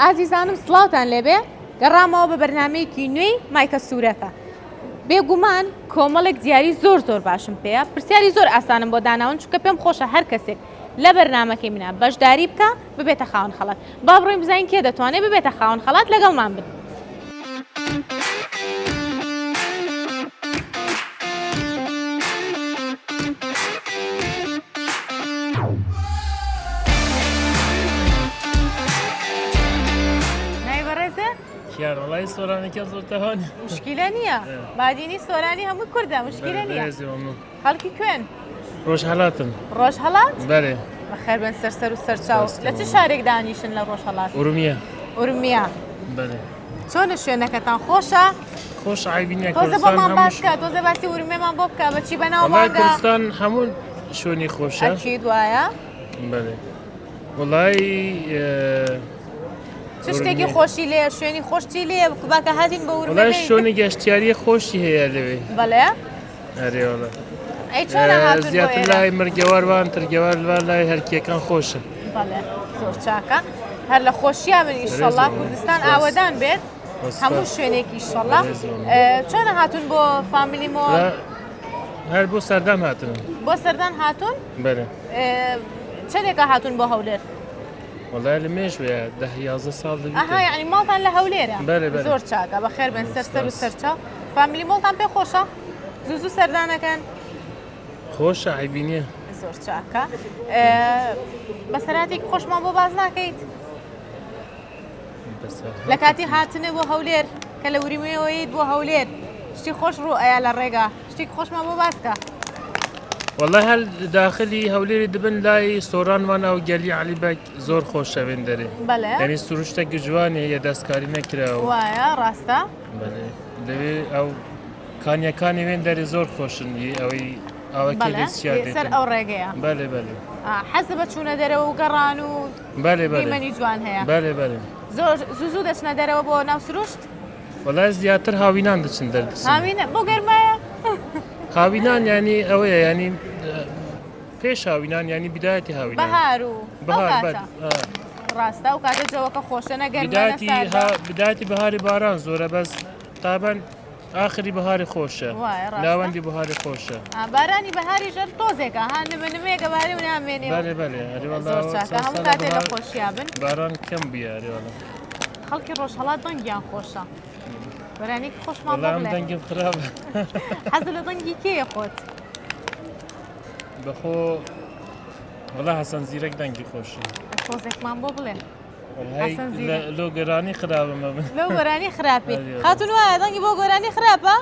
ئازیزانم سڵاوتان لێبێ گەڕامەوە بە بەرنمەیەکی نوێی مایکە سوورەکە بێگومان کۆمەڵێک دیاری زۆر زۆر باشم پێەیە پرسیاری زۆر ئاسانم بۆ داناون چونکە پێم خۆشە هەر کەسێک لە بەرنمەکەی منە بەشداری بکە ببێتە خاوەن خەڵات با بڕۆین بزانین کێ دەتوانێت ببێتە خاوەن خەڵات لەگەڵمان بن. ناوی بەڕێزە؟ کیان وەڵی سۆرانەکە زۆر تەوان مشکیلە نییە بادینی سۆرانی هەموو کوردە مشکیلە نییە خەڵکی کوێن؟ ڕۆژهەڵاتن. ڕۆژهەڵات؟ بەرێ. بەخێر بێن سەر سەر و سەر چاو. لە چ شارێک دانیشن لە ڕۆژهەڵات؟ ئورمیە. ئورمیە. بەرێ. چۆنە شوێنەکەتان خۆشە؟ خۆش عیبی نییە. تۆزە بۆمان باس کە تۆزە باسی ورمێمان بۆ بکە بە چی بەناوبانگە؟ کوردستان هەموو شوێنی خۆشە. ئەکید وایە؟ بەێ. وڵی چ شتێکی خۆشی لێ شوێنی خۆشتی لێ باکە هاتین بە ورمێ شوێنی گەشتیاری خۆشی هەیە لەوێ. بەڵێ. ئەرێ وەڵا. ئەی چۆنە هاتوون بۆ زیاتر ئێرە؟ لای مرگەوار وان ترگەوار وان لای هەرکیەکان خۆشە. بەڵێ زۆر چاکە هەر لە خۆشییا بن ئیشەڵا بەرێزەوە. کوردستان سپاس. ئاوەدان بێت سپاس. هەموو شوێنێک ئیشەڵا بەرێزەوە. چۆنە هاتوون بۆ فامیلی مۆڵ لا، هەر بۆ سەردان هاتن. بۆ سەردان هاتوون بەرێ. چەندێکە هاتوون بۆ هەولێر وەڵای لە مێژ وەیە دە 11 ساڵ دەبیتن. ئەها یعنی ماڵتان لە هەولێرە بەرێ بەرێ. زۆر چاکە بەخێر بن سەر سەر و سپاس. سەرچاو فامیلی مۆڵتان پێ خۆشە زوو زوو سەردانەکەن خۆشە عیبی نییە. زۆر چاکە بەسەراتێکی خۆشمان بۆ باز ناکەیت لە کاتی هاتنە بۆ هەولێر کە لە وریمەوەیت بۆ هەولێر شتی خۆش ڕوو ئەیا لە ڕێگا شتێک خۆشمان بۆ باسکە والله هەر داخلی هەولێری دبن لای سۆرانمان ئەو گەلی علی بەگ زۆر خۆشە وێن دەرێ بەڵێ یعنی سروشتێکی جوانی هەیە دەستکاری نەکراوە وایە ڕاستە بەڵێ لەوێ ئەو کانیەکانی وێن دەرێ زۆر خۆشن ئەوەی ئاوەکەی لێ چیا سەر دێتن ئەو ڕێگەیە بەلێ بەلێ حەز بە چوونە دەرەوە و گەڕان و بەلێ بەلێ دیمەنی جوان هەیە بەلێ بەلێ زۆر زوو زوو دەچنە دەرەوە بۆ ناو سروشت وەڵای زیاتر هاوینان دەچن دەردەچن هاوینە بۆ گەرمایە هاوینان ینی ئەوەیە ینی پێش هاوینان ینی بدایەتی هاوینان بەهار و بەهار بەر ڕاستە و کاتە جەوەکە خۆشە نە گەرمە نە بدایەتی ساردە. بدایەتی بەهاری باران زۆرە بەس تابەن ئاخری بەهاری خۆشە وایە، ڕاستە. ناوەندی بەهاری خۆشە ئا، بارانی بەهاری ژەر تۆزێکە ها نمە نمەیەکە باری و نامێنێ و بەلێ بەلێ ئەرێ وەڵا زۆر ئەوە چاکە چەند هەموو ساڵە کاتێ لە بەهار خۆشیا بن باران کەم بووە ئەرێ وەڵا خەڵکی ڕۆژهەڵات دەنگیان خۆشە گۆرانیەکی خۆشمان بۆ وەڵا ئەم بڵێ دەنگم خراپە حەز لە دەنگی کێیە خۆت بەخۆ وەڵا حەسەن زیرەک دەنگی خۆشی تۆزێکمان بۆ بڵێ وەڵای لۆ گۆرانی خراپم من لۆ گۆرانی خراپی خاتون وایە دەنگی بۆ گۆرانی خراپە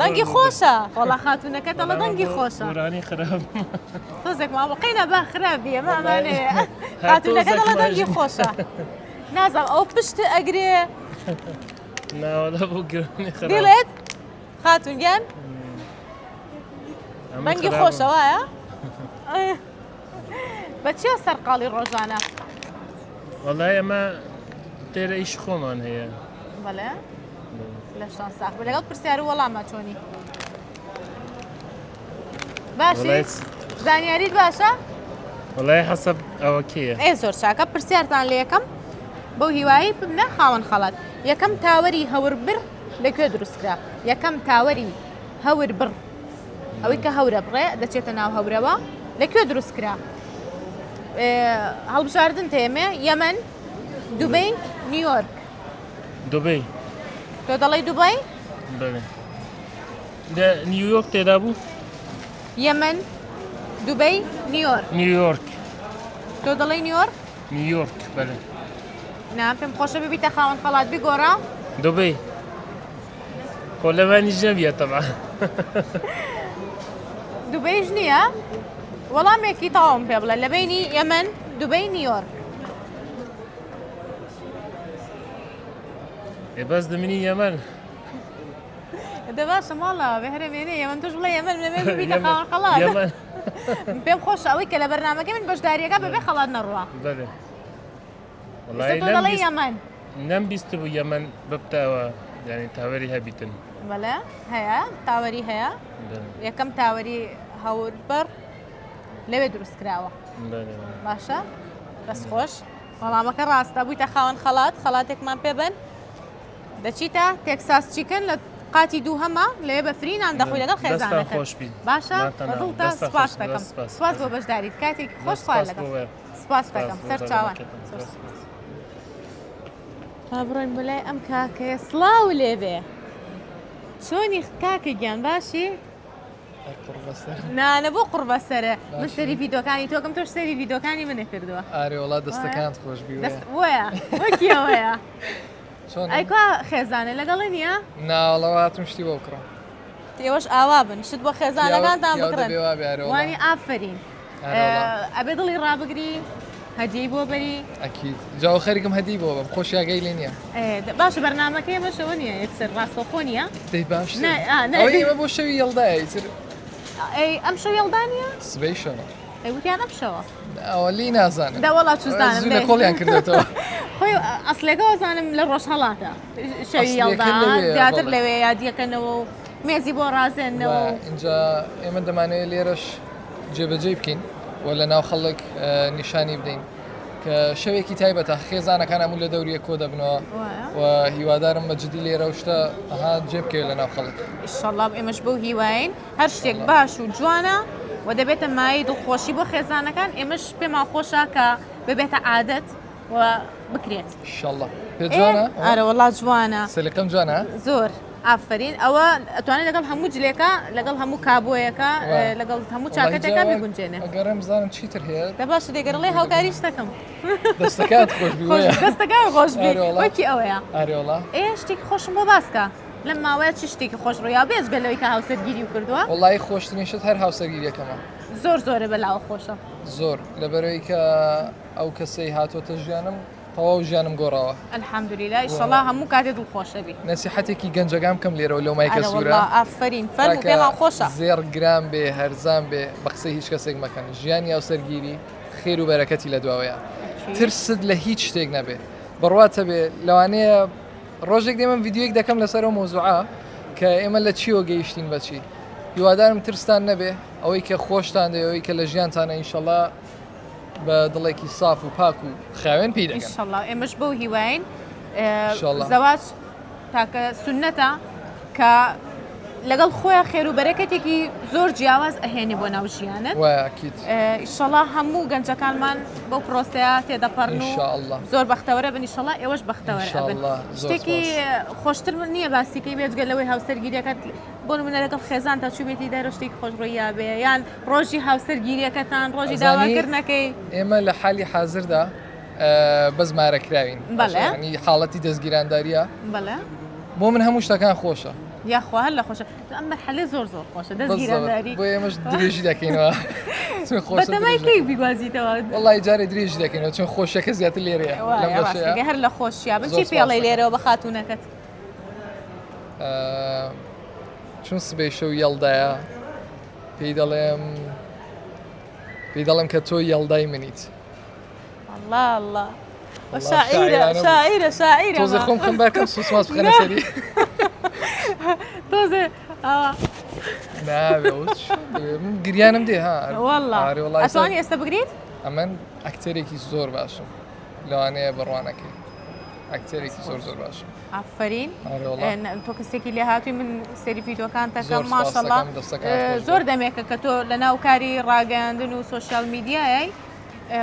دەنگی خۆشە وەڵا خاتونەکە دەڵە دەنگی خۆشە گۆرانی خراپ تۆزێک ما قەینا با خراپ بیە مامانەیە خاتونەکە دەڵە دەنگی خۆشە نازانم ئەو پشت ئەگرێ ناوەڵا بۆ گۆرانی خراپ بیڵێت خاتون گیان دەنگی خۆشە وایە بە چیە سەرقاڵی ڕۆژانە؟ وەڵای ئەمە تێرە ئیش خۆمان هەیە. بەڵێ لەشتان ساخ بێ لەگەڵ پرسیار و وەڵامە چۆنی؟ باشی زانیاریت باشە؟ وەڵای حەسەب ئەوە کێیە؟ ئێ زۆر چاکە پرسیارتان لێ یەکەم بەو هیوایی ببنە خاوەن خەڵات یەکەم تاوەری هەوربڕ لە کوێ دروستکرا یەکەم تاوەری هەوربڕ ئەوەی کە هەورە بڕێ دەچێتە ناو هەورەوە لە کوێ دروست کرا هەڵبژاردن تێمێ یەمەن دوبەی نیویۆرک دوبەی تۆ دەڵی دوبای نیویۆرک تێدا بوو یەمەن دوبەی نیویۆرک نیویۆرک تۆ دەڵی نیویۆرک نیویۆرک بەێ نا پێم خۆشە ببیتە خاوەن خەڵات بیگۆڕە دوبەی خۆ لەمانیش نەبیە تەبا. دوبەیش نییە؟ وەڵامێکی تەواوم پێ بڵێ لە بینی یەمەن دوبەی نیویۆرک. ئێ بەس دمنی یەمەن. دە باشە ماڵە بەهرە بێنێ یەمەن توش بڵێ یەمەن لەمێ ببیتە خاوەن خەڵات. پێم خۆشە ئەوەی کە لە بەرنامەکەی من بەشداریەکە بەبێ خەڵات نەڕوا. بەێ. ئێستا تۆ دەڵێی یەمەن. نەمبیستبوو یەمەن ببتەوە یانی تاوەری هەبیتن. بەڵێ هەیە تاوەری هەیە یەکەم تاوەری هەوربڕ لەوێ دروست کراوە باشە دەست خۆش. وەڵامەکە ڕاستە بوویتە خاوەن خەڵات خەڵاتێکمان پێ بن دەچیتە Texas Chicken لە قاتی دووهەمە لەوێ بە free نان دەخۆی لەگەڵ خێزانەکەت باشە بەدڵتە سپاس دەکەم سپاس بۆ بەشداریت کاتێکی خۆش خوا لەگەڵ سپاس دەکەم سەر چاوان با بڕۆین بۆ لای ئەم کاکەیە سڵاو لێبێ چۆنی کاکە گیان باشی نانە بۆ قڕ بەسەرە من سەری ڤیدۆکانی تۆکەم تۆش سەری ڤیدۆکانی منە کردووە ئارێ وڵا دەستەکانت خۆش بی وەیە وەکیەوەیە ئەی کوا خێزانە لەگەڵی نییە؟ ناوەڵا هاتم شتی بۆ بکڕم. ئێوەش ئاوا بن شت بۆ خێزانەکانتان بکڕن وانی ئافرین ئەبێ دڵی ڕابگری هەدیەی بۆ بەری ئەکید جاوە خەریکم هەدی بۆ بەم خۆش یاگەی لێ نییە باشە بەرنمەکەی ئێمەشەوە نییە یەکسەر ڕاستەوخۆ نییە دەی باش ئێمە بۆ شەوی یەڵدایە ئیتر ئەم شەو یەڵدا نییە سبەی شەوە ئەی وتیان ئەم شەوە ئەوە لی نازانم دە وەڵا چوزانم زوو لە کۆڵیان کردێتەوە خۆی ئەسلەکە وەزانم لە ڕۆژهەڵاتە شەوی یەڵدا زیاتر لەوێ یادیەکەنەوە و مێزی بۆ ڕازێنەوە اینجا ئێمە دەمانەوێت لێرەش جێبەجێ بکەین و لە ناو خەڵک نیشانی بدەین کە شەوێکی تایبەتە خێزانەکان هەموو لە دەوریە کۆ دەبنەوە و هیوادارم بە جدی لێرە و شتە ئەها جێ بکەوێت لە ناو خەڵک ئیشەڵڵا ئێمەش بەو هیواین هەر شتێک باش و جوانە و دەبێتە مایەی دڵخۆشی بۆ خێزانەکان ئێمەش پێمان خۆشە کە ببێتە عادەت و بکرێت. ئیشەڵڵا پێ جوانە؟ ئارە وەڵا جوانە. سەلیقەم جوانە؟ زۆر ئافەرین ئەوە ئەتوانێت لەگەڵ هەموو جلێکە لەگەڵ هەموو کابۆیەکە لەگەڵ هەموو چاکەتێکە بگونجێنێ. ئەگەڕێم بزانم چیتر هەیە. دە باشە دەگەڕڵێ هاوکاری شتەکەم. دەستەکانت خۆش بی. دەستەکان خۆش بی. وەکی ئەوەیە. ئارێ وەڵا. ئێ شتێکی خۆشم بۆ باسکە. لەم ماوەیە چ شتێکی خۆش ڕوویا بێجگە لەوەی کە هاوسەرگیری کردووە؟ وەڵایی خۆشترین شت هەر هاوسەرگیریەکەمە. زۆر زۆرە بەلاوە خۆشە. زۆر لەبەرەوەی کە ئەو کەسەی هاتۆتە ژیانم تەواو ژیانم گۆڕاوە. الحمدللە ئیشەڵا هەموو کاتێ دڵخۆشە بی. نەسیحەتێکی گەنجەکان بکەم لێرەوە لەو مایکە سوورە. ئافەرین فەرموو پێمان خۆشە. زێڕ گران بێ هەرزان بێ بە قسەی هیچ کەسێک مەکەن ژیانی هاوسەرگیری خێر و بەرەکەتی لە دواوەیە ترست لە هیچ شتێک نەبێ بڕواتە بێ لەوانەیە ڕۆژێک دێمە ڤیدیۆیەک دەکەم لەسەر ئەو مەوزوعە کە ئێمە لە چیەوە گەیشتین بە چی هیوادارم ترستان نەبێ ئەوەی کە خۆشتان دەوێ ئەوەی کە لە ژیانتانە ئینشەڵا بە دڵێکی ساف و پاک و خاوێن پێی دەگەن ئینشەڵا ئێمەش بەو هیواین زەواج تاکە سونەتە کە لەگەڵ خۆیان خێر و بەرەکەتێکی زۆر جیاواز ئەهێنێ بۆ ناو ژیانت ئیشەڵا هەموو گەنجەکانمان بەو پرۆسەیە تێدەپەڕن و زۆر بەختەوەرە بن ئیشەڵا ئێوەش بەختەوەر ئەبن شتێکی خۆشتر من نییە باسیکەی بێجگە لەوەی هاوسەرگیریەکەت بۆ نمونە لەگەڵ خێزان تا چووبێتی دەرەوە شتێکی خۆش ڕوویا بێ یان ڕۆژی هاوسەرگیریەکەتان ڕۆژی داواکردنەکەی ئێمە لە حالی حازردا بەس مارە کراوین بەڵێ حاڵەتی دەستگیرانداریە بەڵێ بۆ من هەموو شتەکان خۆشە یاخوا هەر لە خۆشە ئەم مەرحەلە زۆر زۆر خۆشە دەستگیرانداری بۆ ئێمەش درێژی دەکەینەوە چون خۆشە بەتەمای کەی بیگوازیتەوە وەڵی جارێ درێژی دەکەینەوە چون خۆشەکە زیاتر لێرەیە لەم بەشەیە هەر لە خۆشیا بن چی پێڵێ لێرەوە بە خاتوونەکەت چون سبەی شەو یەڵدایە پێی دەڵێم پێی دەڵێم کە تۆ یەڵدای منیت الله الله شاعیرە شاعیرە شاعیرە تۆزێ خۆم خم بەکەم سوسماس بخەنە سەری تۆزێ من گریانم دێ ها والله ئەتوانی ئێستا بگریت ئەمن ئەکتەرێکی زۆر باشم لەوانەیە بڕوانەکەی ئەکتەرێکی زۆر زۆر باشم ئافرین تۆ کەسێکی لێهاتووی من سەری ڤیدۆکان تەکەم ماشەڵا زۆر دەمێکە کە تۆ لە ناو کاری ڕاگەیاندن و سۆشیال میدیایای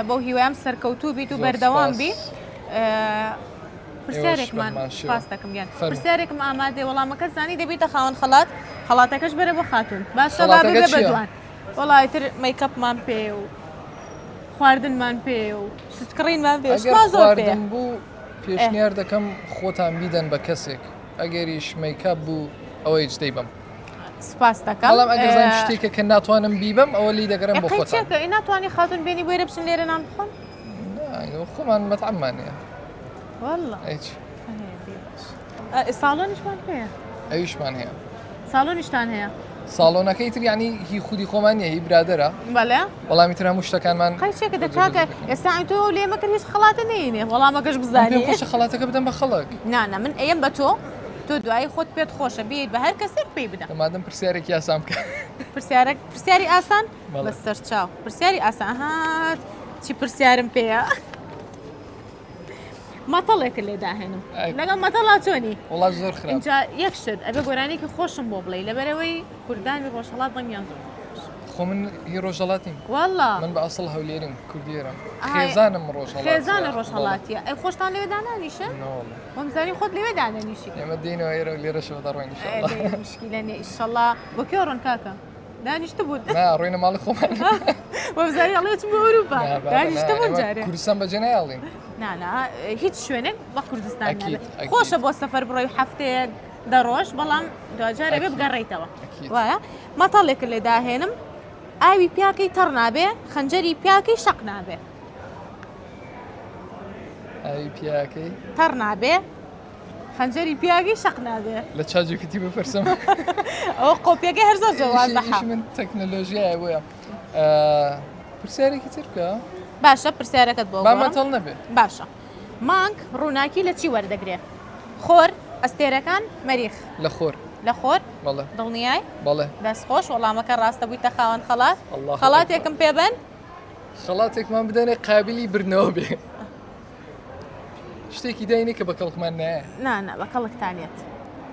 بەو هیوایەم سەرکەوتوو بیت و بەردەوام بی پرسیارێکمان سپاس دەکەم گیان پرسیارێکم ئامادەی وەڵامەکە زانی دەبیتە خاوەن خەڵات خەڵاتەکەش بەرە بۆ خاتوون باشە با ببێ بە دوان وەڵای تر مەیکەپمان پێ و خواردنمان پێ و شت کڕینمان پێ شتمان زۆر پێ بوو پێشنیار دەکەم خۆتان بیدەن بە کەسێک ئەگەریش مەیکاپ بوو ئەوەیش دەیبەم سپاس دەکەم بەڵام ئەگەر زانیم شتێکە کە ناتوانم بیبەم ئەوە لی دەگەڕێم بۆ خۆتان قەیچێکە ئەی ناتوانی خاتون بێنی بۆیرە بچن لێرە نان بخۆن نا خۆمان مەتعەممان هەیە والله ئەی چی ساڵۆنیشمان هەیە ئەویشمان هەیە ساڵۆنیشتان هەیە ساڵۆنەکەی تر یعنی هی خودی خۆمان نیە هی برادەرە بەڵێ وەڵامی تر هەموو شتەکانمان قەیچێکە دە کاکە ئێستا ئەی تۆ لێ مەکرد هیچ خەڵاتە نەیەنێ وەڵامەکەش بزانی پێم خۆشە خەڵاتەکە بدەم بە خەڵک نا نا من ئەیەم بە تۆ تۆ دوایی خۆت پێت خۆشە بیت بە هەر کەسێک پێی بدە مادەم پرسیارێکی ئاسان بکە پرسیارێک پرسیاری ئاسان بە سەرچاو پرسیاری ئاسان ها چی پرسیارم پێیە. مەتەڵێکت لێ داهێنم لەگەڵ مەتەڵا چۆنی؟ وەڵا زۆر خراپ. ئینجا یەک شت ئەبێ گۆرانیەکی خۆشم بۆ بڵێی لەبەرئەوەی کوردانی ڕۆژهەڵات دەنگیان زۆر خۆشە. خۆ من هی ڕۆژهەڵاتیم. وەڵا. من بە ئەسڵ هەولێریم کوردیێرم. خێزانم ڕۆژهەڵاتیە. خێزانە ڕۆژهەڵاتیە. ئەی خۆشتان لەوێ دانانیشن؟ نەوەڵا. وەمزانی خۆت لەوێ دانەنیشی. ئێمە دێینەوە ئێرە و لێرەشەوە دەڕۆین ئیشەڵا. ئەی مشکیلە نیە ئیشەڵا. بۆ کوێ ڕۆن کاکە؟ دانیشتبوون. نا ڕۆینە ماڵی خۆمان. وەمزانی ئەڵێ چم بۆ ئەوروپا. دانیشتبوون جارێ. کوردستان بەجێ نایەڵین. نا نا هیچ شوێنێک بە کوردستان نابێت. خۆشە بۆ سەفەر بڕۆی هەفتەیەک دە ڕۆژ بەڵام دواجار ئەبێ بگەڕێیتەوە. وایە مەتەڵێکت لێ داهێنم ئاوی پیاکەی تەڕ نابێ خەنجەری پیاکەی شەق نابێ. ئاوی پیاکەی تەڕ نابێ خەنجەری پیاگەی شەق نابێ. لە ChatGPT بپرسم. ئەوە قۆپیەکەی هەر زۆر زۆر وازحە. ئیشی من تەکنەلۆژیایە بۆیە پرسیارێکی تر بکە. باشە پرسیارەکەت بۆ با مەتەڵ نەبێ. باشە مانگ ڕووناکی لە چی وەردەگرێ؟ خۆر، ئەستێرەکان، مەریخ. لە خۆر. لە خۆر؟ بەڵێ. دڵنیای؟ بەڵێ. دەست خۆش وەڵامەکە ڕاستە بوویتە خاوەن خەڵات. خەڵاتێکم پێ بەن. خەڵاتێکمان بدەنێ قابلی بردنەوە بێ. شتێکی داینێ کە بە کەڵکمان نایە. نا نا بە کەڵکتان یەت.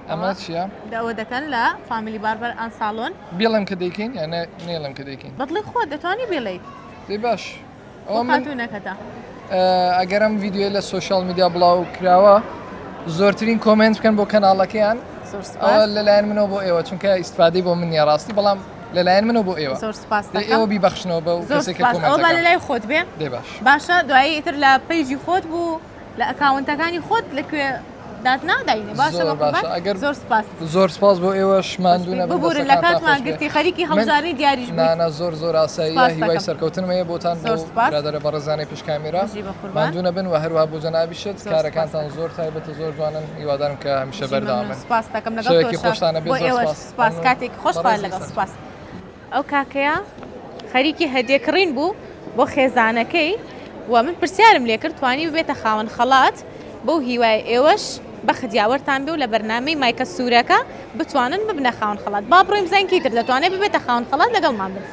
ئەمە چییە؟ ئەوە دەکەن لە Family Barber and Salon. بیڵێم کە دەیکەین یان نەیڵێم کە دەیکەین؟ بەدڵی خۆت دەتوانی بیڵێیت. دەی باش. ئەوە من خاتوونەکەتە. ئەگەر ئەم ڤیدیۆیە لە social media بڵاو کراوە زۆرترین comment بکەن بۆ کەناڵەکەیان زۆر ئەوە سپاس. لەلایەن منەوە بۆ ئێوە چونکە ئیسفادەی بۆ من نییە ڕاستی بەڵام لەلایەن منەوە بۆ ئێوە زۆر سپاس دەی دەکەم. ئێوە بیبەخشنەوە بەو زۆر کەسێک کە سپاس. ئەوە با comment ەکە لەلای خۆت بێ. دەی باش. باشە دوایی ئیتر لە page ی خۆت بوو لە account ەکانی خۆت لە کوێ داتنا داینێ باشە زۆر بە قوربان باشە ئەگەر زۆر سپاس. زۆر سپاس بۆ ئێوەش ماندوو نەبن ببورن لە دەستەکانتان کاتمان خۆش بێ. گرتی خەریکی من هەڵبژاردنی دیاریش بوویت. نانا زۆر زۆر ئاساییە سپاس هیوای دەکەم. سەرکەوتنم هەیە بۆتان بۆ زۆر سپاس. برادەرە بەڕێزانەی پشت کامێرا بژی بە قوربان. ماندوو نەبن و هەروەها بۆ جەنابیشت زۆر سپاس کارەکانتان دەکەم. زۆر تایبەتە زۆر جوانن هیوادارم کە هەمیشە بژی بەردەوام مەمنون بن. سپاس دەکەم لەگەڵ شەوێکی تۆشا خۆشتانە بێ بۆ زۆر ئێوەش سپاس. سپاس مەمنون. کاتێکی خۆش خوات بەڕێزی لەگەڵ سەر. سپاس. ئەو کاکەیە خەریکی هەدیە کڕین بوو بۆ خێزانەکەی و من پرسیارم لێکرد توانی ببێتە خاوەن خەڵات بەو هیوای ئێوەش بەخت یاوەرتان بێ و لە بەرنامەی مایکە سوورەکە بتوانن ببنە خاوەن خەڵات با بڕۆین بزانین کەی تر دەتوانێت ببێتە خاوەن خەڵات لەگەڵمان بن.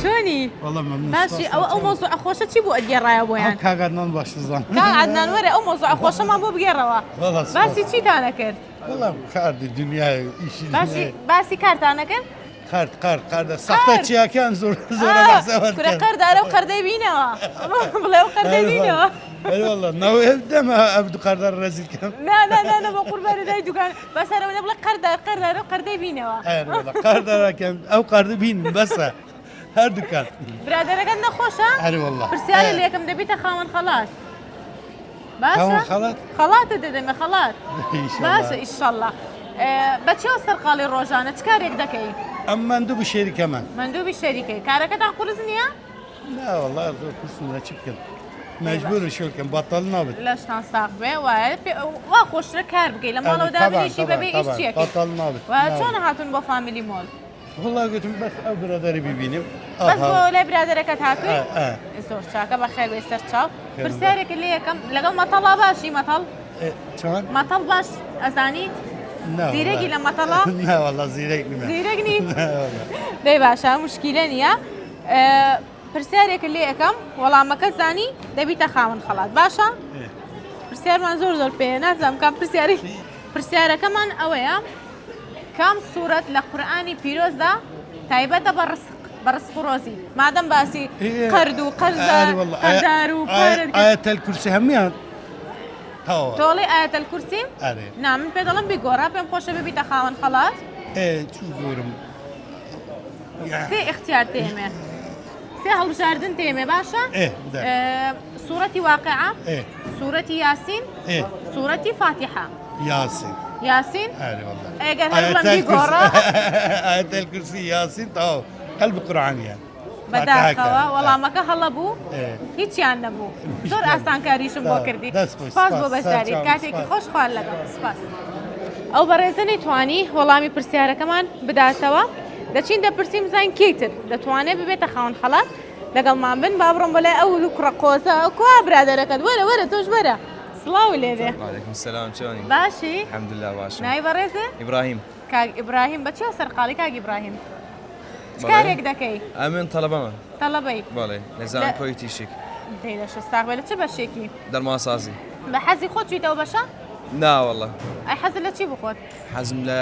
چۆنی؟ باشی ئەوە ئەو مەوزوعە خۆشە چی بوو ئەتگێڕایەوە بۆیان؟ کاک عەدنان باش دەزانم. کاک عەدنان وەرە ئەو مەوزوعە خۆشەمان بۆ بگێڕەوە. باسی چیتان ئەکرد؟ وەڵا کار دنیای ئیشی باسی باسی کارتان ئەکرد؟ قەرد قەرد قەردە سەختە چیاکان زۆر زۆرە بەس ئەوە کورە قەردارە و قەردەی بینەوە بڵێ ئەو قەردەی بینەوە. ئەی والله ناوێ دەمە ئەو دوو قەردار ڕەزیل کەم. نا نا نا نا بە قوربانی دای دوکان بەس هەر ئەوەنە بڵێ قەردار قەردارە و قەردەی بینەوە. ئەی والله قەردارەکەم ئەو قەردە بین بەسە هەردووکان. برادەرەکەت نەخۆشە؟ ئەرێ والله. پرسیارێ لێکم دەبیتە خاوەن خەڵات. باشە خاوەن خەڵات؟ خەڵاتت دەدەمێ خەڵات. ئینشەڵا. باشە ئیشەڵا. بە چیەوە سەرقاڵی ڕۆژانە چ کارێک دەکەی؟ ئەم مەندوبی شەریکەمان. مەندوبی شەریکەی. کارەکەتان قورس نییە؟ نا وەڵا زۆر قورس نییە چی بکەم مەجبورم شۆ بکەم بەتەڵ نابێت. لەشتان ساغ بێ وایە وا خۆشترە کار بکەی لە ماڵەوە دابنیشی بەبێ ئیش چی ئەکەی؟ بەتەڵ نابێت. وایە چۆن هاتوون بۆ فامیلی مۆڵ؟ وەڵا گوتم بەس ئەو برادەری ببینم. بەس بۆ لای برادەرەکەت هاتووی؟ زۆر چاکە بەخێر بێی سەر چاو. پرسیارێکت لێ یەکەم لەگەڵ مەتەڵا باشی مەتەڵ؟ چۆن؟ مەتەڵ باش ئەزانیت؟ زیرەکی لە مەتەڵا؟ نا وەڵا زیرەک نیم. زیرەک نیت؟ دەی باشە مشکیلە نییە. پرسیارێکت لێ ئەکەم وەڵامەکە زانی دەبیتە خاوەن خەڵات باشە؟ پرسیارمان زۆر زۆر پێ نازانم کام پرسیاری پرسیارەکەمان ئەوەیە کام سوورەت لە قورئانی پیرۆزدا تایبەتە بە ڕسق بە ڕسق و ڕۆزی مادەم باسی قەرد و قەرزە قەردار و پارە ئاەتەل کورسی هەموان تەواوە. تۆڵی ئاەتەل کورسی ئەرێ نا من پێ دەڵم بیگۆڕە پێم خۆشە ببیتە خاوەن خەڵات ئێ چوو گۆرم سێ ئیختیار تێمێ سێ هەڵبژاردن تێمێ باشە سوورەتی واقعە سوورەتی یاسین سوورەتی فاتیحە یاسین یاسین ئەرێ والله ئەگەر هەر بڵێم بیگۆڕە آية الكرسي یاسین تەواو قەلب قورئانیە بەداخەوە وەڵامەکە هەڵە بوو هیچیان نەبوو زۆر ئاسانکاریشم بۆ کردی سپاس بۆ بەشداری کاتێکی خۆش خوار لەگەڵ سپاس. ئەو بەڕێزە نەیتوانی وەڵامی پرسیارەکەمان بداتەوە دەچین دەپرسین بزانین کێی تر دەتوانێت ببێتە خاوەن خەڵات لەگەڵمان بن با بڕۆم بۆ لای ئەو کوڕە قۆزە کوا برادەرەکەت وەرە وەرە تۆش وەرە. سڵاو لێبێ. وعلیکم سلام چۆنی؟ باشی؟ الحمدلله باشم. ناوی بەڕێزێ؟ ئیبراهیم. کاک ئیبراهیم بە چیەوە سەرقاڵی کاک ئیبراهیم؟ چ کارێک دەکەی؟ ئەمن تەڵەبەمە. تەڵەبەی؟ بەڵێ لە زانکۆی تیشک. دەی لەشت ساغ بێ لە چ بەشێکی؟ دەرمانسازی. بە حەزی خۆت چوویتە ئەو بەشە؟ نا واللە. ئەی حەزت لە چی بوو خۆت؟ حەزم لە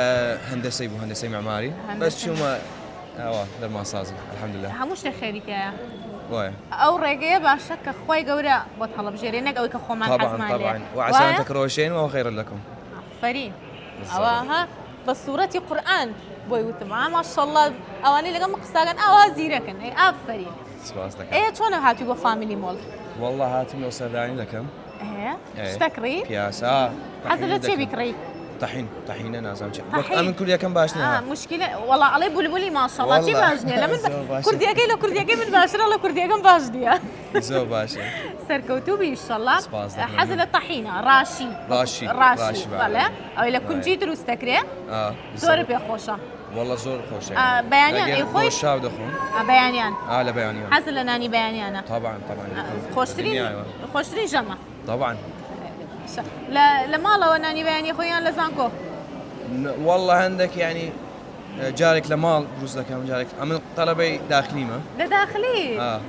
هەندەسەی بوو هەندەسەی معماری بەس چوومە ئەوە دەرمانسازی الحمدلله. هەموو شتێک خێری تیایە. وایە. ئەو ڕێگەیە باشە کە خوای گەورە بۆت هەڵبژێرێ نەک ئەوەی کە خۆمان حەزمان لێیە. طبعا طبعا وعسى ان تكرهوا شيئا وهو خير لكم. ئافەرین. ئەوە ها بە سوڕەتی قورئان بۆی وتم ئا ماشەڵڵا ئەوانەی لەگەڵ من قساکەن ئاوا زیرەکن ئەی ئافەرین. سپاس دەکەم. ئێ چۆنە هاتووی بۆ فامیلی مۆڵ؟ واللە هاتم لۆ سەردانی دەکەم. ئێ شتەکڕی؟ پیاسە. حەزت لە چیە بیکڕی؟ تەحین تەحینە نازانم چی وەک ئەمن کوردیەکەم باش نییە مشکلە وەڵا ئەڵێ بولبولی ماشەڵڵا چی باش نییە لە من کوردیەکەی لە کوردیەکەی من باشترە لە کوردیەکەم باش نییە زۆر باشە سەرکەوتوو بی ئیشەڵڵا حەز لە تەحینە ڕاشی ڕاشی ڕاشی بەڵێ ئەوەی لە کونجی دروست دەکرێ زۆر پێ خۆشە والله زۆر خۆشە بەیانیان ئەی خۆی شاو دەخۆم بەیانیان لە بەیانیان حەز لە نانی بەیانیانە طبعا طبعا خۆشترین خۆشترین ژەمە طبعا لە ماڵەوە نانی بەیانی خۆیان لە زانکۆ والله هەندێک یعنی جارێک لە ماڵ دروست دەکەم جارێک ئەمن تەلەبەی داخلیمە. لە داخلی؟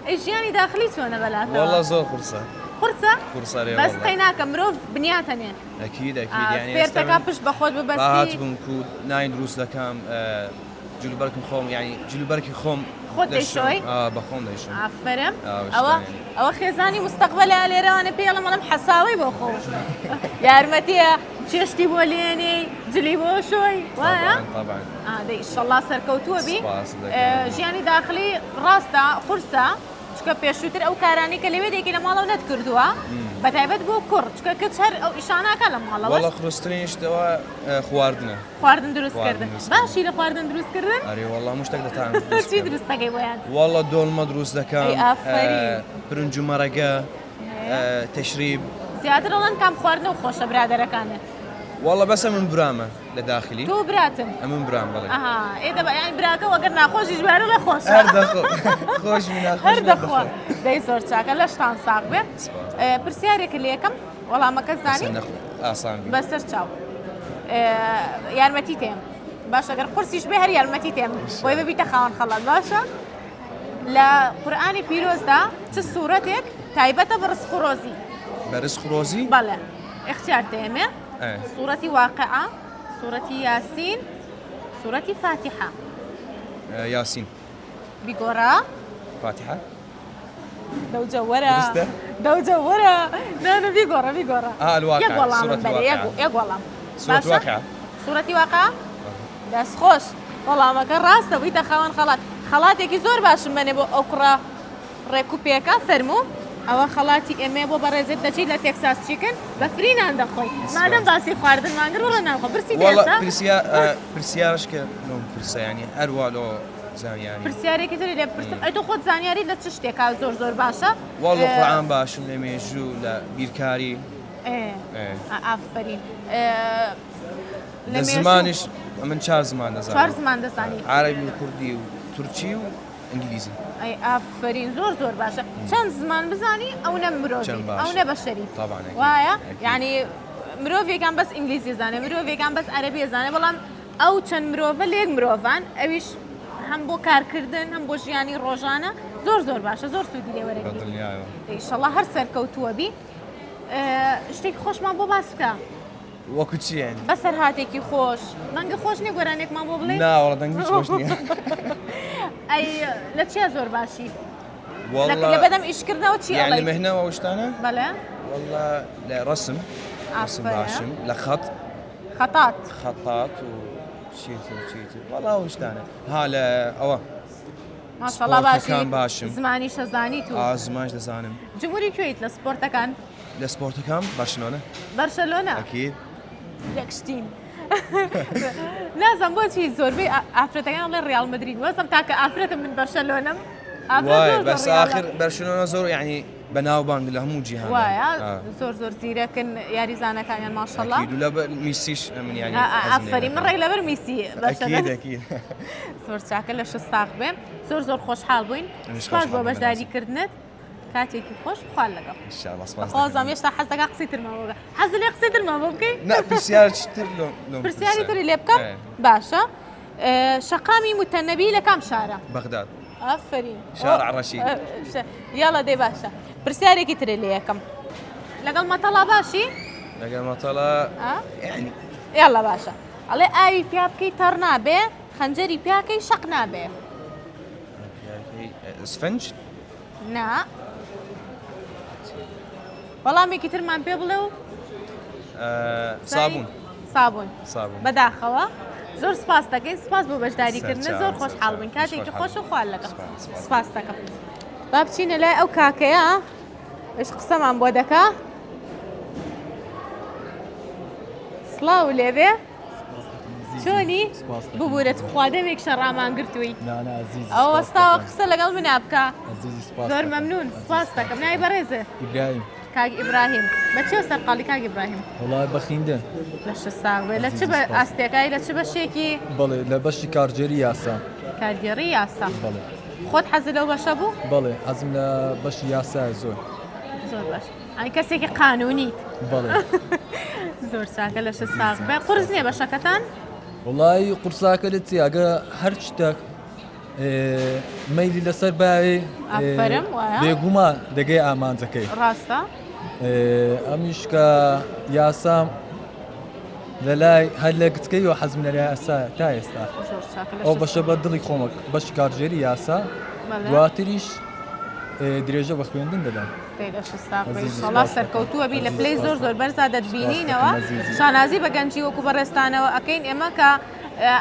ئەی ژیانی داخلی چۆنە بەلاتەوە؟ وەڵا زۆر قورسە. قورسە؟ قورسە رێ بەس قەیناکە مرۆڤ بنیاتەنێ. ئەکید ئەکید یانی فێرتەکا پشت بە خۆت ببەستی. هاتبووم کو نانی دروست دەکەم جلوبەرگم خۆم یانی جلوبەرگی خۆم خۆت دەیشۆی؟ بە خۆم دەیشۆم. ئافەرم ئەوە ئەوە خێزانی مستەقبەلە لێرەوانە پێی ئەڵێم ئەڵێم حەساوەی بۆ خۆ یارمەتیە چێشتی بۆ لێنێی جلی بۆ شۆی وایە؟ طبعا دەی ئیشەڵا سەرکەوتووە بی ژیانی داخلی ڕاستە قورسە چکە پێشووتر ئەو کارانی کە لەوێ دێکی لە ماڵەوە نەتکردووە بە تایبەت بۆ کوڕ چکە کچ هەر ئەو ئیشاناکە لە ماڵەوە وەڵا قورسترین شتەوە خواردنە خواردن دروستکردن باشی لە خواردن دروستکردن ئەرێ وەڵا هەموو شتێک دەتان چی دروست دەکەی بۆیان وەڵا دۆڵمە دروست دەکەم برنج و مەرەگە تەشریب زیاتر ئەڵێن کام خواردنەوە خۆشە برادەرەکانت وەڵا بەسە من برامە لە داخلی تۆ براتن ئەمن برام بەڵێ ئەها ئێ دەبا یانی براکە وەگەر ناخۆشیش بارە لە خۆشە هەر دەخۆ خۆش بی ناخۆش هەر دەخۆ دەی زۆر چاکە لەشتان ساغ بێ پرسیارێکە لە یەکەم وەڵامەکە زانی ئاسان بەسەر چاو یارمەتی تێم باشە گەر قورسیش بێ هەر یارمەتی تێم بۆی ببیتە خاوەن خەڵات باشە لە قورئانی پیرۆزدا چ سوورەتێک تایبەتە بە ڕزق و ڕۆزی؟ بە ڕزق و ڕۆزی؟ بەڵێ اختیار تێمێ سوورەتی واقعە سوورەتی یاسین سوورەتی فاتیحە یاسین بیگۆڕە فاتیحە دەوجە وەرە دەوجە وەرە نانە بیگۆڕە بیگۆڕە یەک وەڵامم بەرێ یەک وەڵام سوورەتی واقع دەست خۆش وەڵامەکە ڕاستە بوویتە خاوەن خەڵات خەڵاتێکی زۆر باشم بەنێ بۆ ئەو کوڕە ڕێک و پێکە فەرموو ئەوە خەڵاتی ئێمەیە بۆ بەڕێزت دەچیت لە تێکساس چیکن بە free نان دەخۆی مادەم باسی خواردنمان کرد وەڵا نان خۆ برسی والله پرسیارش کە لۆم پرسە ینی هەروا لۆ زانیاری پرسیارێکی تری لێ بپرسم ئەی تۆ خۆت زانیاری لە چ شتێکا زۆر زۆر باشە والله قورئان باشم لە مێژوو لە بیرکاری ئافەرین لە زمانیش من چار زمان دەزانم چوار زمان دەزانی عەرەبی و کوردی و تورکی و ئینگلیزی ئەی ئافەرین زۆر زۆر باشە چەند زمان بزانی ئەو نە مرۆڤی ئەو نە بەشەری وایە یعنی مرۆڤێکان بەس ئینگلیزی زانێ مرۆڤێکان بەس عەرەبی زانێ بەڵام ئەو چەند مرۆڤە لێک مرۆڤان ئەویش هەم بۆ کارکردن هەم بۆ ژیانی ڕۆژانە زۆر زۆر باشە زۆر سوودی لێ وەرەگری ئیشەڵا هەر سەرکەوتووە بی شتێکی خۆشمان بۆ باس بکە وەکو چی یانی؟ بەسەرهاتێکی خۆش دەنگە خۆش نییە گۆرانیەکمان بۆ بڵێ؟ نا وەڵا دەنگم هیچ خۆش نییە. ئەی لە چیا زۆر باشی؟ لە بەدەم ئیشکردنەوە چی ئەڵێی؟ لە مهنەوە ئەو شتانە؟ بەڵێ. وەڵا لە ڕەسم ڕەسم باشم لە خەت خەتات خەتات و چیتر چیتر وەڵا ئەو شتانە ها لە ئەوە ماشەڵا باشی باشم زمانیش دەزانیت و زمانش دەزانم جمهوری کوێیت لە سپۆرتەکان؟ لە سپۆرتەکان بەرشلۆنە. بەرشەلۆنە؟ ئەکید. یەک شتین. نازم بۆچی زۆربەی ئافرەتەکان ئەڵێ ڕیاڵ مەدرید وەزم تاکە ئافرەتم من بەرشەلۆنەم وای بەس ئاخر بەرشلۆنە زۆر یعنی بەناوبانگ لە هەموو جیهان وایە زۆر زۆر زیرەکن یاریزانەکانیان ماشەڵڵا لە میسیش من یعنی ئافەرین من ڕێک لەبەر میسی ئەکید زۆر چاکە لە شت ساغ بێ زۆر زۆر خۆشحاڵ بووین سپاس بۆ بەشداریکردنت. کاتێکی خۆش خوا لەگەڵ. ان شاء الله سپاس. خۆزم هێشتا حەز دەکا قسەی ترمان بۆ بکە. حەز لێ قسەی ترمان بۆ بکەی؟ نا پرسیار تر لۆم لۆم پرسیاری تری لێ بکەم؟ باشە. شەقامی موتەنەبی لە کام شارە؟ بەغداد. ئافەرین. شارع ڕەشید. یاڵا دەی باشە. پرسیارێکی ترێ لێ یەکەم. لەگەڵ مەتەڵا باشی؟ لەگەڵ مەتەڵا یعنی یاڵا باشە. ئەڵێ ئاوی پیا بکەی تەڕ نابێ، خەنجەری پیاکەی شەق نابێ. سفنج؟ نا. وەڵامێکی ترمان پێ بڵێ و سابون. سابون. سابون. بەداخەوە. زۆر سپاس دەکەین سپاس بۆ بەشداریکردن زۆر خۆشحاڵ بووین کاتێکی خۆش و خوار لەگەڵ سپاس دەکەم با بچینە لای ئەو کاکەیە ئەش قسەمان بۆ دەکا سڵاو لێبێ چۆنی ببوورە تخوا دەمێک شە ڕامان گرتووی ئەو وەستاوە قسە لەگەڵ منا بکە زۆر مەمنون سپاس دەکەم ناوی بەڕێزێ ئیبراهیم کاک ئیبراهیم بە چێ سەرقاڵی کاک ئیبراهیم وڵای بەخیندن لەش ساغ بێ لە چ بە ئاستێکای لە چ بەشێکی بەڵێ لە بەشی کارگێری یاسا کارگێڕی یاسا بەڵێ خۆت حەزت لەو بەشە بوو بەڵێ حەزم لە بەشی یاسایە زۆر زۆر باش ئەی کەسێکی قانونیت بەڵێ زۆر چاکە لەشت ساغ بێ قورس نییە بەشەکەتان وڵی قورساکە لە چی ئەگە هەر شتێک مەیلی لەسەر باوێ ئافەرم وایە بێگومان دەگەی ئامانجەکەی ڕاستە ئەمیش کە یاسام لەلای هەر لە گچکەی و حەزم لە یاسا تا ئێستا زۆر چاکە ئەو لەشت بەشە بە دڵی خۆمە بەشی کارگێری یاسا بەڵێ. دواتریش درێژە بە خوێندن دەدەم. دەی لەشت ساغ بێ ئەزیزی ئیشەڵا سپاس دەکەم. سەرکەوتووە بی لە ئەزیزی پلەی سپاس زۆر زۆر دەکەم. بەرزا سپاس دەتبینینەوە دەکەم ئەزیزی. شانازی بە گەنجی وەکو بەڕێزتانەوە ئەکەین ئێمە کە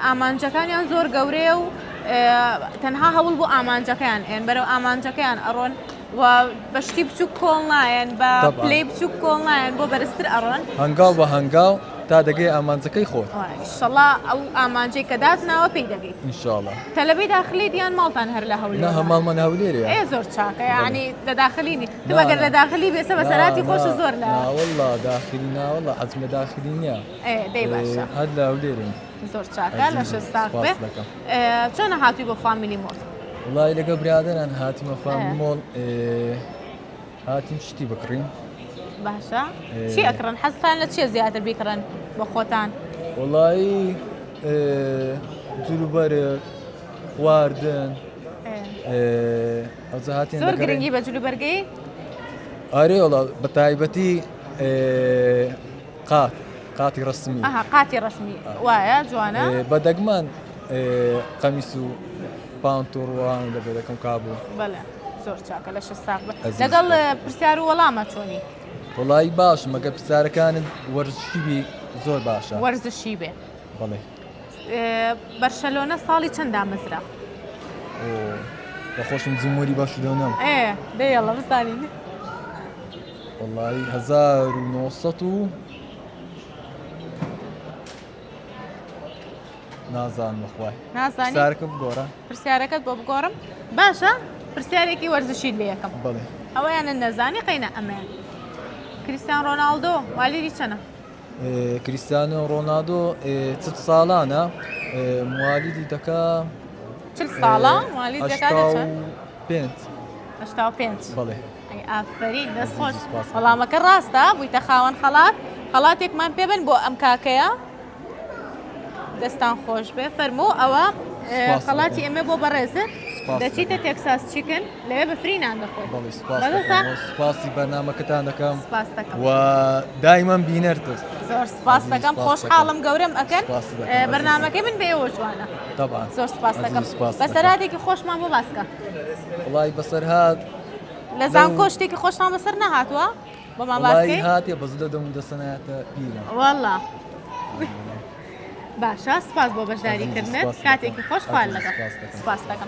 ئامانجەکانیان زۆر گەورەیە و تەنها هەوڵ بۆ ئامانجەکەیان ئێن بەرەو ئامانجەکەیان ئەڕۆن و بە شتی بچووک کۆڵ نایەن بە تەبعەن. پلەی بچووک کۆڵ نایەن بۆ بەرزتر ئەڕۆن هەنگاو بە هەنگاو تا دەگەی ئامانجەکەی خۆت. ئیشەڵا ئەو ئامانجەی کە داتناوە پێی دەگەیت. ئینشاڵا. تەلەبەی داخلیت یان ماڵتان هەر لە هەولێرە؟ نا ماڵمان هەولێرە. ئێ زۆر چاکە یانی لە داخلی نی. تۆ نا، ئەگەر نا. لە داخلی بێ سە بەسەرهاتی خۆشە زۆر لە نا وەڵا داخلی نا وەڵا حەزم لە داخلی نییە. ئێ دەی باشە. هەر لە هەولێرین. زۆر چاکە لەشت ساغ بێ. سپاس دەکەم. چۆنە هاتووی بۆ فامیلی مۆڵ؟ وەڵای لەگەڵ برادەران هاتیمە فامیلی مۆڵ هاتین شتی بکڕین. باشە چی ئەکڕن حەزتان لە چیە زیاتر بیکڕن بۆ خۆتان؟ وەڵایی جلوبەرگ خواردن ئەوجا هاتین زۆر گرنگی بە جلوبەرگەی؟ ئەرێ وەڵا بە تایبەتی قات قاتی ڕەسمی. ئەها قاتی ڕەسمی وایە جوانە. بە دەگمەن قەمیس و پانت و ڕوان لەبەر دەکەم کابوو. بەڵێ زۆر چاکە لەشت ساغ بێ. لەگەڵ پرسیار و وەڵامە چۆنی؟ وەڵایی باشم ئەگەر پرسیارەکانت وەرزشی بی زۆر باشە. وەرزشی بێ. بەڵێ. بەرشەلۆنە ساڵی چەند دامەزرا؟ بە خۆشم جمهوری بەرشلۆنەم. ئێ دەی یەڵا بزانین. وەڵایی 1900 و نازانم بەخوای. نازانی؟ پرسیارەکە بگۆڕە. پرسیارەکەت بۆ بگۆڕم باشە پرسیارێکی وەرزشیت لێ یەکەم. بەڵێ. ئەوەیانە نەزانی قەینە ئەمەیان. کریستیان ڕۆناڵدۆ والیدی چەنە؟ کریستیانۆ ڕۆناڵدۆ چل ساڵانە موالیدی دەکا چل ساڵە موالید دەکا لە چەند؟ پێنج. 85. بەڵێ. ئەی ئافەرین دەست خۆش. وەڵامەکە ڕاستە بوویتە خاوەن خەڵات خەڵاتێکمان پێ بن بۆ ئەم کاکەیە. دەستان خۆش بێ فەرموو ئەوە خەڵاتی ئێمە بۆ بەڕێزت دەچیتە تێکساس چیکن لەوێ بە فری نان دەخۆی سپاسی بەرنامەکەتان دەکەم و دایمەن بینەرتت زۆر سپاس دەکەم خۆشحاڵم گەورەم ئەکەن بەرنامەکەی من بە ئێوە جوانە زۆر سپاس دەکەم بەسەرهاتێکی خۆشمان بۆ باسکە وڵی بەسەرهات لە زانکۆ شتێکی خۆشتان بەسەر نەهاتووە بۆمان باس وەڵایی کەی؟ هاتێ بەس لە دەم و دەسەنایەتە پیرم. وەڵا باشە سپاس بۆ بەشداری ئەزیزی کردنت سپاست دەکەم. کاتێکی خۆش خوار ئەزیزی لەگەڵ سپاست دەکەم. سپاس دەکەم.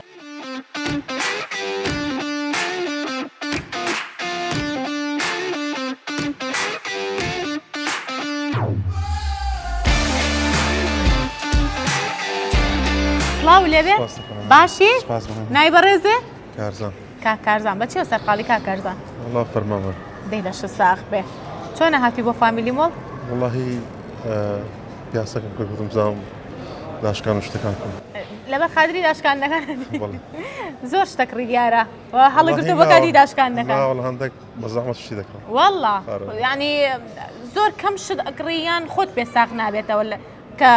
سڵاو لێبێ سپاس دەکەم. باشی سپاس بەڕێز. ناوی بەڕێزێ؟ کارزان. کاک کارزان بە چیەوە سەرقاڵی کاک کارزان؟ وەڵا فەرمانبەر. دەی لەشت ساغ بێ. چۆنە هاتووی بۆ فامیلی مۆڵ؟ وەڵاهی پیاسەکەم کرد گوتم بزانم داشکان و شتەکان کڕم. لەبەر خاتری داشکاندنەکان زۆر شتە کڕی دیارە هەڵگرتو بۆ کاتی داشکاندنەکان. وەڵا هەندێک بە زەحمەت شتی دەکڕم. وەڵا یعنی زۆر کەم شت ئەکڕی یان خۆت پێ ساغ نابێتەوە کە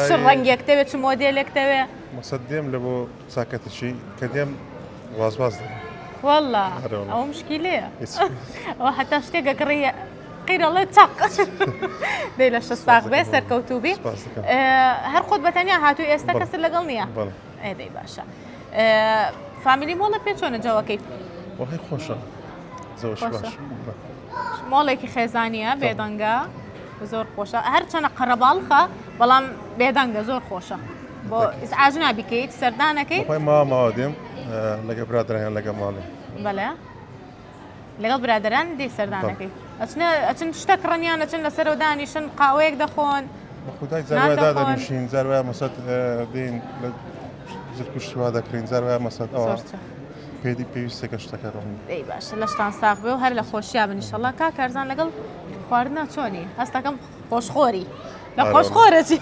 چ ڕەنگێک تەوێ چ مۆدێلێک تەوێ. مەسەد دێم لە بۆ چاکەتەکی کە دێم واز واز دەکەم. وەڵا ئەوە مشکیلەیە ئەوە هەتا شتێک ئەکڕی قیرەڵێ چەق دەی لە شە ساغ بێ سەرکەوتوو بی هەر خۆت بەتەنیا هاتوو ئێستا کەست لەگەڵ نییە دەی باشە فامیلی مۆڵە پێ چۆنە جەوەکەی وەڵی خۆشە زۆر باش مۆڵێکی خێزانیە بێدەنگە زۆر خۆشە هەرچەنە قەرەباڵخە بەڵام بێدەنگە زۆر خۆشە بۆ ئیزعاج نابیکەیت سەردانەکەی خۆی ماوە ماوە دێم لەگە برادرانیان لەگە ماڵێ بەڵێ لەگەڵ برادەران دێی سەردانەکەی ئەچنە ئەچن شتە کڕنیان ئەچن لەسەرەوە دانیشن قاوەیەک دەخۆن بەخودای جار وایە دادەنیشین جار وایە مەسەد دێین لە زرکوشتی وا دەکڕین جار وایە مەسەد ئەوە پێدی پێویستێکە شتەکە ڕۆن دەی باشە لەشتان ساغ بێ و هەر لە خۆشیا بن ئیشەڵا کاک کارزان لەگەڵ خواردنا چۆنی هەستەکەم خۆشخۆری لە خۆشخۆرە چی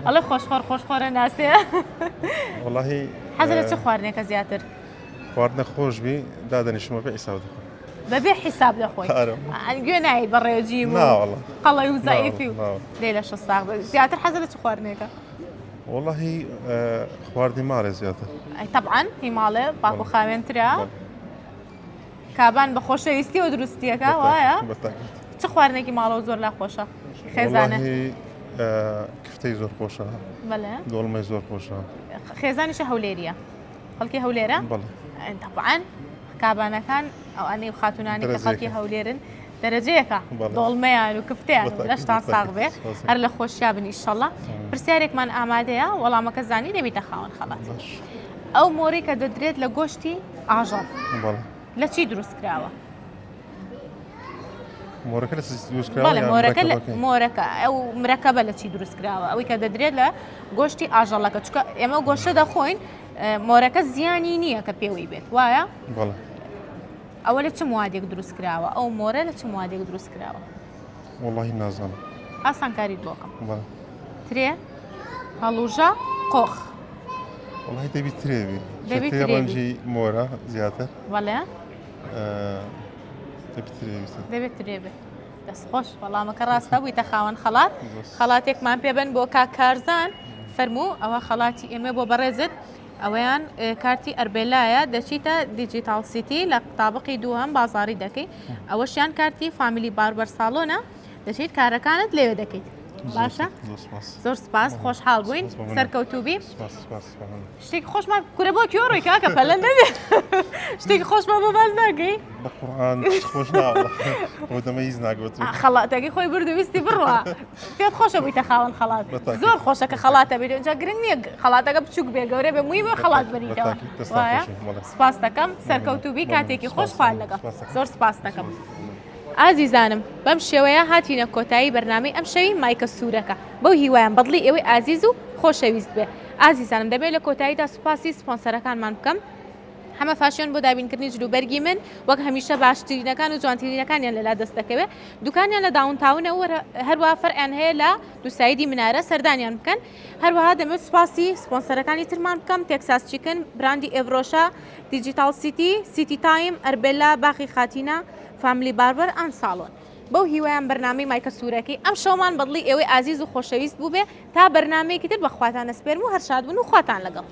ئەڵێ خۆشخۆر خۆشخۆرە ناسێ وەڵاهی حەزە لە چ خواردنێکە زیاتر خواردنە خۆش بی دادەنیشم بەبێ حیساب دەخۆم. بەبێ حیساب دەخۆی؟ گوێ نایەی بە ڕێجیم و قەڵەوی و زەعیفی و دەی لەشت ساغ بێت. زیاتر حەزت لە چ خواردنێکە؟ وەڵاهی خواردنی ماڵێ زیاتر. ئەی تەبعەن هی ماڵێ پاک و خاوێنترە. کابان بە خۆشەویستیەوە دروستیەکە وایە؟ چ خواردنێکی ماڵەوە زۆر لا خۆشە؟ خێزانە؟ کفتەی زۆر خۆشە. بەڵێ. دۆڵمەی زۆر خۆشە. خێزانیشە هەولێریە. خەڵکی هەولێرە؟ بەڵێ. تەبعەن کابانەکان ئەوانەی خاتونانی کە خەڵکی هەولێرن دەرەجەیەکە دۆڵمەیان و کفتیان لەشتان ساغ بێ هەر لە خۆشیا بن ئیشەڵا پرسیارێکمان ئامادەیە وەڵامەکە زانی دەبیتە خاوەن خەڵات ئەو مۆری کە دەدرێت لە گۆشتی ئاژەڵ لە چی دروست کراوە؟ مۆرەکە لە چی دروست کراوە بەڵێ یان مۆرەکە لە مرەکەبەکەی؟ مۆرەکە ئەو مرەکەبە لە چی دروست کراوە ئەوەی کە دەدرێت لە گۆشتی ئاژەڵەکە چونکە ئێمە ئەو گۆشتە دەخۆین مۆرەکە زیانی نییە کە پێوەی بێت وایە بەڵێ ئەوە لە چ موادێک دروست کراوە ئەو مۆرە لە چ موادێک دروست کراوە وەڵاهی نازانم ئاسانکاریت بۆ کەم بەڵێ ترێ هەڵوژە قۆخ وەڵاهی دەبی ترێ بی دەبی ترێ ترێ بی. ڕەنگی مۆرە زیاتر بەڵێ دەبێت ترێ بێت. دەست خۆش وەڵامەکە ڕاستە بوویتە خاوەن خەڵات خەڵاتێکمان پێبن بۆ کاک کارزان فەرموو ئەوە خەڵاتی ئێمە بۆ بەڕێزت ئەوەیان کارتی ئەربێلایە دەچیتە دیجیتاڵ سیتی لە تابقی دووەم بازاری دەکەی ئەوەشیان کارتی فامیلی باربەر ساڵۆنە دەچیت کارەکانت لەوێ دەکەیت باشە زۆر سپاس خۆشحاڵ بووین سەرکەوتوبی شتێکی خۆشمان کورە بۆ کوێ ڕۆی کاکە پەلە نەبێ شتێکی خۆشمان بۆ باس ناکەی بە قورئان شت خۆش ناوە بۆ دەمە هیچ ناگوتم خەڵاتەکەی خۆی برد و ویستی بڕوا پێت خۆشە بوویتە خاوەن خەڵات بەتاکید. زۆر خۆشە کە خەڵاتە بیت ئینجا گرنگ نییە خەڵاتەکە بچووک بێ گەورە بێ مویمە خەڵات بەریتەوە بەتاکید، دەستان وایە خۆش بێ، بەڵێ. سپاس دەکەم سەرکەوتوو بی کاتێکی خۆش سپاس، خوان لەگەڵ سپاس دەکەم. زۆر سپاس دەکەم ئازیزانم بەم شێوەیە هاتینە کۆتایی بەرنامەی ئەمشەوی مایکە سوورەکە بەو هیوایەم بەدڵی ئێوەی ئازیز و خۆشەویست بێ. ئازیزانم دەمەوێت لە کۆتاییدا سوپاسی سپۆنسەرەکانمان بکەم حەمە فاشیۆن بۆ دابینکردنی جلوبەرگی من وەک هەمیشە باشترینەکان و جوانترینەکانیان لەلا دەست دەکەوێت دوکانیان لە downtown ە و هەروەها فەرعیان هەیە لە دووسایدی منارە سەردانیان بکەن هەروەها دەمەوێت سوپاسی سپۆنسەرەکانی ترمان بکەم تێکساس چیکن براندی ئێڤرۆشە دیجیتاڵ سیتی سیتی تایم ئەربێلا باخی خاتینە فاملی باربەر ئان ساڵۆن بەو هیوایەم بەرنامەی مایکە سوورەکەی ئەمشەومان بەدڵی ئێوەی ئازیز و خۆشەویست بووبێ تا بەرنامەیەکی تر بە خواتان ئەسپێرم و هەر شاد بن و خواتان لەگەڵ.